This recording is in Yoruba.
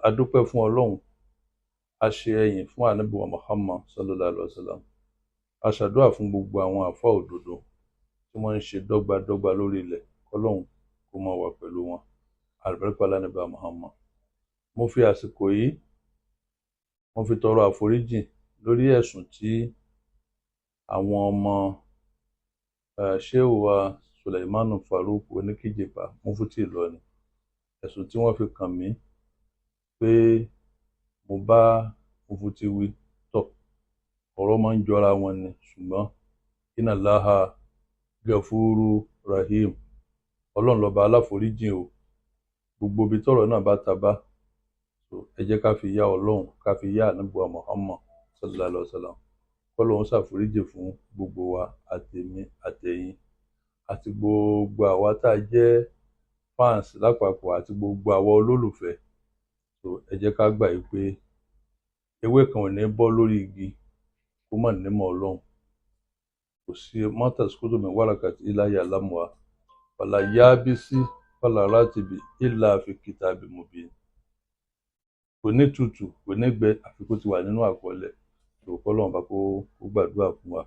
A dúpẹ́ fún Ọlọ́run, a ṣe ẹyìn fún Ànábì wa Muhammad sallallahu alayhi wa sallam, a ṣàdúrà fún gbogbo àwọn àfáà òdodo tí wọ́n ń ṣe dọ́gbadọ́gba lórí ilẹ̀, kọ́lọ́hun kó máa wà pẹ̀lú wọn. Àlùbáríkà Ànábì wa Muhammad. Mo fi àsìkò yìí, mo fi tọrọ àforíjìn lórí ẹ̀sùn tí àwọn ọmọ Shehu wa Suleimanu Farouk Oníkíjìpá, Mufti Ìlọrin, ẹ̀sùn tí wọ́n fi kàn mí pé mo bá Mufti wí. Tọ̀, ọ̀rọ̀ máa ń jọra wọn ni, ṣùgbọ́n inna Allaha gafuru rahim, Ọlọ́run lọ́ba aláforíjìn o. Gbogbo ibi tọ́rọ̀ náà bá ta bá, ẹ jẹ́ ká fi yá Ọlọ́run, ká fi yá Ànábì wa Muhammad sallallahu alayhi wa sallam, kọ́lọ́run ṣàforíjì fún gbogbo wa, àtèmi àtẹ̀yin àti gbogbo àwa tá a jẹ́ fans lápapọ̀ àti gbogbo àwa olólùfẹ́. So ẹ jẹ́ ká gbà yìí pé ewé kan ò ní bọ́ lórí igi kó má nímọ̀ Ọlọ́run. Kò sí mọ́tàsíkútù mi wàràkàtì ilá ya'lamuha wàlà yábísí wàlà rátìbì ìlà fi kitabi mubin. Kò ní tutù, kò ní gbẹ, àfi kó ti wà nínú àkọọ́lẹ̀. So kọ́lọ́run bá kó gbàdúrà fún wa.